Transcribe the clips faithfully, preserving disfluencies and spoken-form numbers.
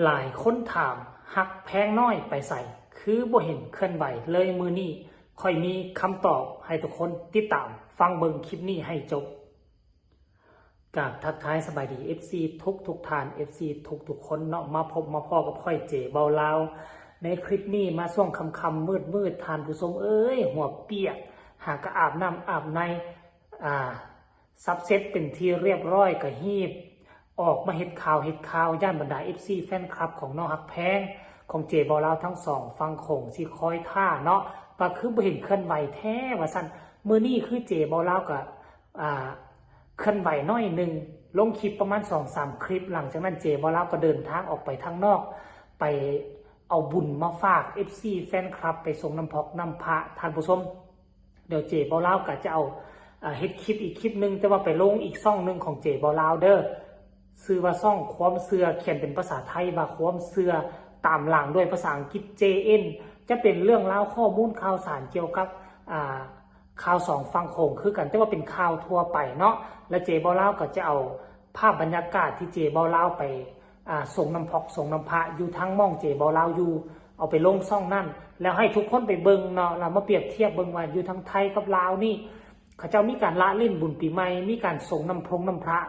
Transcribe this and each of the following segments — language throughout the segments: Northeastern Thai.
หลายคนถามฮักแพงน้อยไปใส คือบ่เห็นเคลื่อนไหวเลยมื้อนี้ ข้อยมีคำตอบให้ทุกคนติดตามฟังเบิ่งคลิปนี้ให้จบ กราบทักทายสบายดี เอฟซี ทุกทุกท่าน เอฟซี ทุกทุกคนเนาะ มาพบมาพ้อกับข้อยเจเบาลาว ในคลิปนี้มาช่วงค่ำๆมืดๆ ท่านผู้ชมเอ้ย หัวเปียก หากะอาบน้ำอาบใน อ่า สับเสร็จเป็นที่เรียบร้อยก็ฮีบ ออกมาเฮ็ดข่าวเฮ็ดข่าว ย่านบรรดา เอฟซี แฟนคลับของน้องฮักแพง ของเจเบาลาวทั้งสองฝั่งโขงสิคอยท่าเนาะ ว่าคือบ่เห็นเคลื่อนไหวแท้ว่าซั่น มื้อนี้คือเจเบาลาวก็ อ่า เคลื่อนไหวน้อยหนึ่ง ลงคลิปประมาณสองสามคลิป หลังจากนั้นเจเบาลาวก็เดินทางออกไปทางนอก ไปเอาบุญมาฝาก เอฟซี แฟนคลับ ไปส่งน้ำพอกน้ำพระ ท่านผู้ชม เดี๋ยวเจเบาลาวก็จะเอา อ่า เฮ็ดคลิปอีกคลิปหนึ่ง แต่ว่าไปลงอีกช่องหนึ่งของเจเบาลาวเด้อ ชื่อว่าช่องความเชื่อ เขียนเป็นภาษาไทยว่าความเชื่อ ตามหลังด้วยภาษาอังกฤษ เจเอ็น จะเป็นเรื่องราวข้อมูลข่าวสารเกี่ยวกับ อ่า ข่าวสองฝั่งโขงคือกัน แต่ว่าเป็นข่าวทั่วไปเนาะ และเจเบาลาวก็จะเอาภาพบรรยากาศที่เจเบาลาวไป อ่า ส่งน้ำพอกส่งน้ำพระอยู่ทางหม่องเจเบาลาวอยู่ เอาไปลงช่องนั่น แล้วให้ทุกคนไปเบิ่งเนาะ แล้วมาเปรียบเทียบเบิ่งว่าอยู่ทางไทยกับลาวนี่ เขาเจ้ามีการละเล่นบุญปีใหม่ มีการส่งน้ำพรงน้ำพระ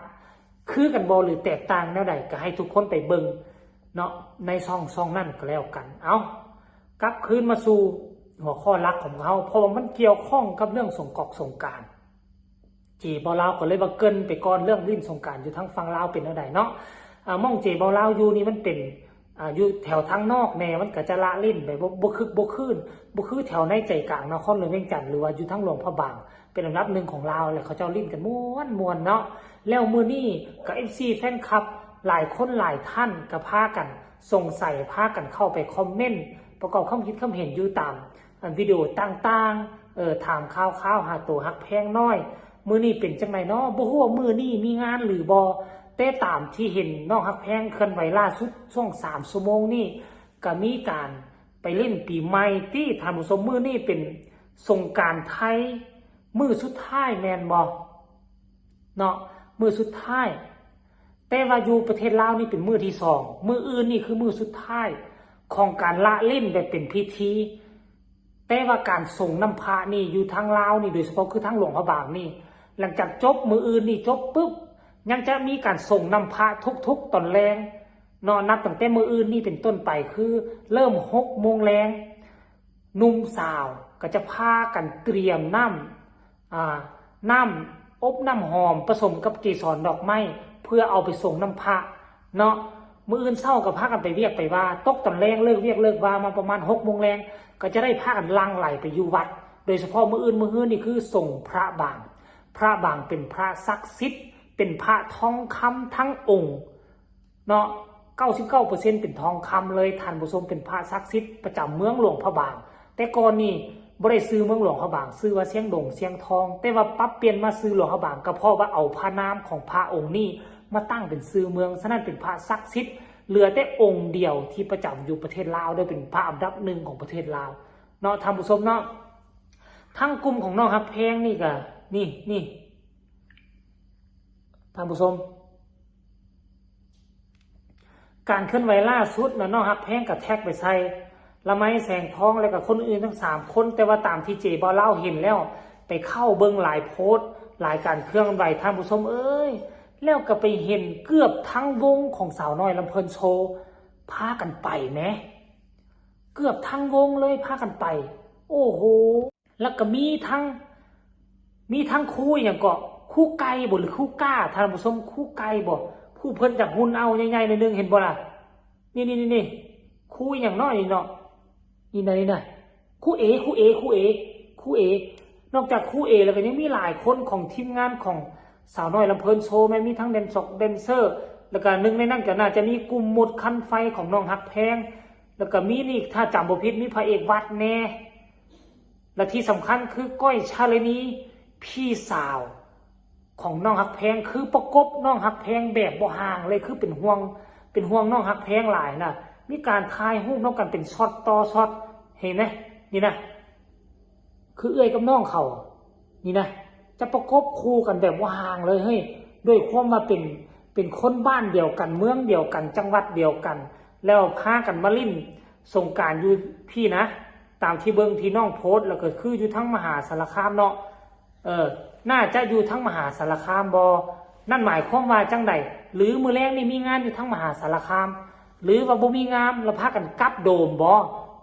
คือกันบ่หรือแตกต่างแนวใด ก็ให้ทุกคนไปเบิ่งเนาะ ในช่องช่องนั่นก็แล้วกัน เอา กลับคืนมาสู่หัวข้อหลักของเฮา เพราะว่ามันเกี่ยวข้องกับเรื่องสงกอกสงกรานต์ เจเบาลาวก็เลยว่าเกริ่นไปก่อน เรื่องเล่นสงกรานต์อยู่ทางฝั่งลาวเป็นแนวใดเนาะ อ่า หม่องเจเบาลาวอยู่นี่มันเป็น อ่า อยู่แถวทางนอกแน่ มันก็จะละเล่นแบบบ่ บ่คึกบ่คืน บ่คือแถวในใจกลางนครหลวงเวียงจันทน์ หรือว่าอยู่ทางหลวงพระบาง เป็นอันดับหนึ่งของลาว แล้วเขาเจ้าเล่นกันม่วนๆเนาะ แล้วมื้อนี้ก็ เอฟซี แฟนคลับ หลายคนหลายท่านก็พากันสงสัย พากันเข้าไปคอมเมนต์ ประกอบความคิดความเห็นอยู่ตาม อันวิดีโอต่างๆ เอ่อ ถามข่าวๆ หาตัวฮักแพงน้อย มื้อนี้เป็นจังไดน้อ บ่ฮู้ว่ามื้อนี้มีงานหรือบ่ แต่ตามที่เห็นน้องฮักแพงเคลื่อนไหวล่าสุดช่วงสามชั่วโมงนี้ ก็มีการไปเล่นปีใหม่ติ ท่านผู้ชม มื้อนี้เป็นสงกรานต์ไทย มื้อสุดท้ายแม่นบ่ เนาะ มื้อสุดท้าย แต่ว่าอยู่ประเทศลาวนี่เป็นมื้อที่สอง มื้ออื่นนี่คือมื้อสุดท้ายของการละเล่นแบบเป็นพิธี แต่ว่าการส่งน้ำพระนี่อยู่ทางลาวนี่ โดยเฉพาะคือทางหลวงพระบางนี่ หลังจากจบมื้ออื่นนี่จบปุ๊บ ยังจะมีการส่งน้ำพระทุกๆตอนแลงเนาะ นับตั้งแต่มื้ออื่นนี่เป็นต้นไป คือเริ่มหกโมงแลง หนุ่มสาวก็จะพากันเตรียมน้ำ อ่า น้ำอบน้ำหอมผสมกับเกสรดอกไม้ เพื่อเอาไปส่งน้ำพระเนาะ มื้ออื่นเช้าก็พากันไปเวียกไปว่า ตกตอนแลงเลิกเวียกเลิกว่ามาประมาณหกโมงแลง ก็จะได้พากันหลั่งไหลไปอยู่วัด โดยเฉพาะมื้ออื่นมื้อฮื้อนี่คือส่งพระบาง พระบางเป็นพระศักดิ์สิทธิ์ เป็นพระทองคำทั้งองค์ เนาะ เก้าสิบเก้าเปอร์เซ็นต์เป็นทองคำเลย ท่านผู้ชม เป็นพระศักดิ์สิทธิ์ประจำเมืองหลวงพระบาง แต่ก่อนนี่บ่ได้ชื่อเมืองหลวงพระบาง ชื่อว่าเชียงดงเชียงทอง แต่ว่าปรับเปลี่ยนมาชื่อหลวงพระบาง ก็เพราะว่าเอาพระนามของพระองค์นี้มาตั้งเป็นชื่อเมือง ฉะนั้นเป็นพระศักดิ์สิทธิ์ เหลือแต่องค์เดียวที่ประจำอยู่ประเทศลาว โดยเป็นพระอันดับหนึ่งของประเทศลาว เนาะ ท่านผู้ชมเนาะ ทั้งกลุ่มของน้องฮักแพงนี่ก็ นี่ นี่ ท่านผู้ชม การเคลื่อนไหวล่าสุดนะ น้องฮักแพงก็แท็กไปใส่ละไมแสงทอง แล้วก็คนอื่นทั้งสามคน แต่ว่าตามที่เจเบาลาวเห็นแล้ว ไปเข้าเบิ่งหลายโพสต์ หลายการเคลื่อนไหว ท่านผู้ชมเอ้ย แล้วก็ไปเห็นเกือบทั้งวงของสาวน้อยลำเพลินโชว์ พากันไปแหม เกือบทั้งวงเลยพากันไป โอ้โห แล้วก็มีทั้ง มีทั้งครูอหย่างเกาะ ครูไก่บ่ หรือครูก้า ท่านผู้ชม ครูไก่บ่ ผู้เพิ่นจากหุ่นเอาใหญ่ๆหน่อยนึง เห็นบ่ล่ะ นี่นี่นี่นี่ ครูอหย่างน้อยนี่เนาะ นี่นะ นี่นะ ครูเอ ครูเอ ครูเอ ครูเอ นอกจากครูเอแล้วก็ยังมีหลายคนของทีมงานของสาวน้อยลำเพลินโชว์แม่น มีทั้งแดนซอกแดนเซอร์ แล้วก็หนึ่งในนั้นก็น่าจะมีกลุ่มมดคันไฟของน้องฮักแพง แล้วก็มีนี่ ถ้าจำบ่ผิด มีพระเอกวัดแน่ และที่สำคัญคือก้อยชาลินี พี่สาวของน้องฮักแพง คือประกบน้องฮักแพงแบบบ่ห่างเลย คือเป็นห่วง เป็นห่วงน้องฮักแพงหลายนะ มีการถ่ายรูปนำกันเป็นช็อตต่อช็อต เห็นไหม นี่นะ คือเอื้อยกับน้องเขา นี่นะ จะประกบคู่กันแบบบ่ห่างเลยเฮ้ย ด้วยความว่าเป็น เป็นคนบ้านเดียวกัน เมืองเดียวกัน จังหวัดเดียวกัน แล้วพากันมาเล่นสงกรานต์อยู่พี้นะ ตามที่เบิ่งที่น้องโพสต์ แล้วก็คืออยู่ทางมหาสารคามเนาะ เออ น่าจะอยู่ทางมหาสารคามบ่ นั่นหมายความว่าจั่งใด หรือมื้อแลงนี่มีงานอยู่ทางมหาสารคาม หรือว่าบ่มีงาน แล้วพากันกลับโดมบ่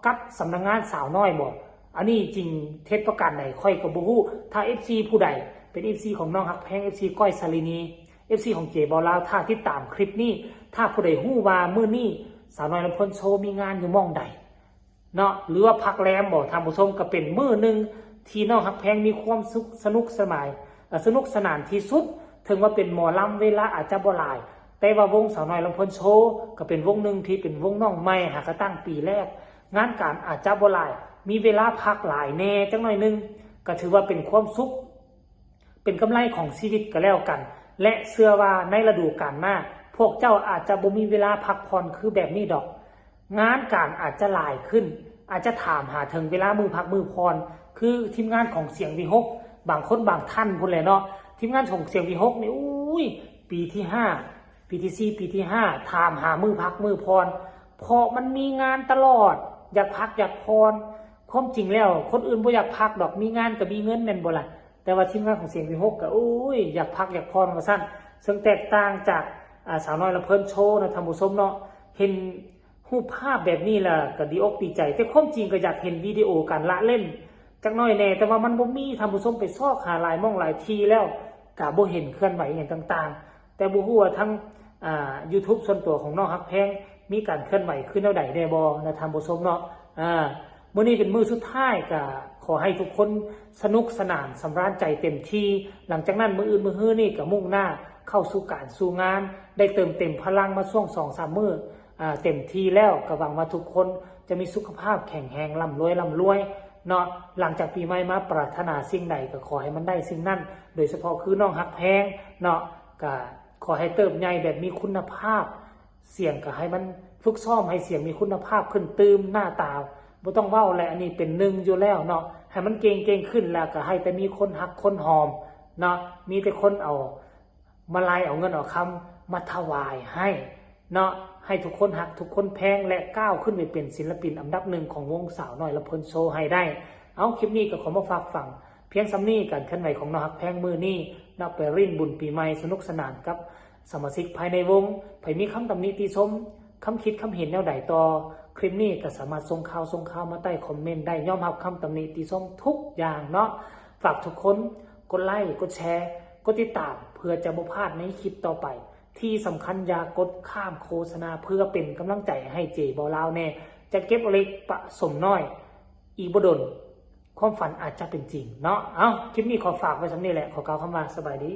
กลับสำนักงานสาวน้อยบ่ อันนี้จริงเท็จประการใดข้อยก็บ่ฮู้ ถ้า เอฟซี ผู้ใดเป็น เอฟซี ของน้องฮักแพง เอฟซี ก้อยสาลินี เอฟซี ของเจบ่าวลาว ถ้าติดตามคลิปนี้ ถ้าผู้ใดฮู้ว่ามื้อนี้สาวน้อยลำเพลินโชว์มีงานอยู่หม่องใดเนาะ หรือว่าพักแรมบ่ ท่านผู้ชม ก็เป็นมื้อหนึ่งที่น้องฮักแพงมีความสุข สนุกสนาน เอ่อ สนุกสนานที่สุด ถึงว่าเป็นหมอลำเวลาอาจจะบ่หลาย แต่ว่าวงสาวน้อยลำเพลินโชว์ก็เป็นวงหนึ่งที่เป็นวงน้องใหม่ หากะตั้งปีแรก งานการอาจจะบ่หลาย มีเวลาพักหลายแน่จักหน่อยหนึ่ง ก็ถือว่าเป็นความสุข เป็นกำไรของชีวิตก็แล้วกัน และเชื่อว่าในฤดูกาลหน้า พวกเจ้าอาจจะบ่มีเวลาพักผ่อนคือแบบนี้ดอก งานการอาจจะหลายขึ้น อาจจะถามหาถึงเวลามื้อพักมื้อผ่อน คือทีมงานของเสียงวิหก บางคนบางท่านพู้นแหละเนาะ ทีมงานของเสียงวิหกนี่ อุ้ย ปีที่ห้า ปีที่สี่ ปีที่ห้า ถามหามื้อพักมื้อผ่อน เพราะมันมีงานตลอด อยากพักอยากผ่อน ความจริงแล้วคนอื่นบ่อยากพักดอก มีงานก็มีเงินแม่นบ่ล่ะ แต่ว่าทีมงานของเสียงวิหกก็ โอ้ย อยากพักอยากผ่อนว่าซั่น ซึ่งแตกต่างจาก อ่า สาวน้อยลำเพลินโชว์นะท่านผู้ชมเนาะ เห็นรูปภาพแบบนี้ล่ะก็ดีอกดีใจ แต่ความจริงก็อยากเห็นวิดีโอการละเล่นจักหน่อยแน่ แต่ว่ามันบ่มี ท่านผู้ชม ไปซอกหาหลายหม่องหลายที่แล้ว ก็บ่เห็นเคลื่อนไหวอหย่างต่างๆ แต่บ่ฮู้ว่าทาง อ่า YouTube ส่วนตัวของน้องฮักแพง มีการเคลื่อนไหวคือแนวใดแน่บ่นะท่านผู้ชมเนาะ อ่า มื้อนี้เป็นมื้อสุดท้าย ก็ขอให้ทุกคนสนุกสนานสำราญใจเต็มที่ หลังจากนั้นมื้ออื่นมื้อฮื้อนี่ก็มุ่งหน้าเข้าสู่การสู่งาน ได้เติมเต็มพลังมาช่วงสองสามมื้อ อ่า เต็มที่แล้ว ก็หวังว่าทุกคนจะมีสุขภาพแข็งแรง ร่ำรวยร่ำรวยเนาะ หลังจากปีใหม่มาปรารถนาสิ่งใดก็ขอให้มันได้สิ่งนั้น โดยเฉพาะคือน้องฮักแพงเนาะ ก็ขอให้เติบใหญ่แบบมีคุณภาพ เสียงก็ให้มันฝึกซ้อมให้เสียงมีคุณภาพขึ้นตื่ม หน้าตาบ่ต้องเว้าแหละ อันนี้เป็นหนึ่งอยู่แล้วเนาะ ให้มันเก่งๆขึ้น แล้วก็ให้แต่มีคนฮักคนหอมเนาะ มีแต่คนเอามาลัยเอาเงินเอาคำมาถวายให้เนาะ ให้ทุกคนฮักทุกคนแพง และก้าวขึ้นไปเป็นศิลปินอันดับหนึ่งของวงสาวน้อยลำเพลินโชว์ให้ได้ เอา คลิปนี้ก็ขอมาฝากฟังเพียงส่ำนี้ การเคลื่อนไหวของน้องฮักแพงมื้อนี้เนาะ ไปริ้นบุญปีใหม่สนุกสนานกับสมาชิกภายในวง ไผมีคำตำหนิติชม คำคิดคำเห็นแนวใดต่อคลิปนี้ ก็สามารถส่งข่าวส่งข่าวมาใต้คอมเมนต์ได้ ยอมรับคำตำหนิติชมทุกอย่างเนาะ ฝากทุกคนกดไลค์ กดแชร์ กดติดตาม เพื่อจะบ่พลาดในคลิปต่อไป ที่สำคัญอย่ากดข้ามโฆษณา เพื่อเป็นกำลังใจให้เจบ่าวลาวแน่ จะเก็บเล็กผสมน้อย อีกบ่ดน ความฝันอาจจะเป็นจริงเนาะ เอา คลิปนี้ขอฝากไว้ส่ำนี้แหละ ขอกล่าวคำว่าสบายดี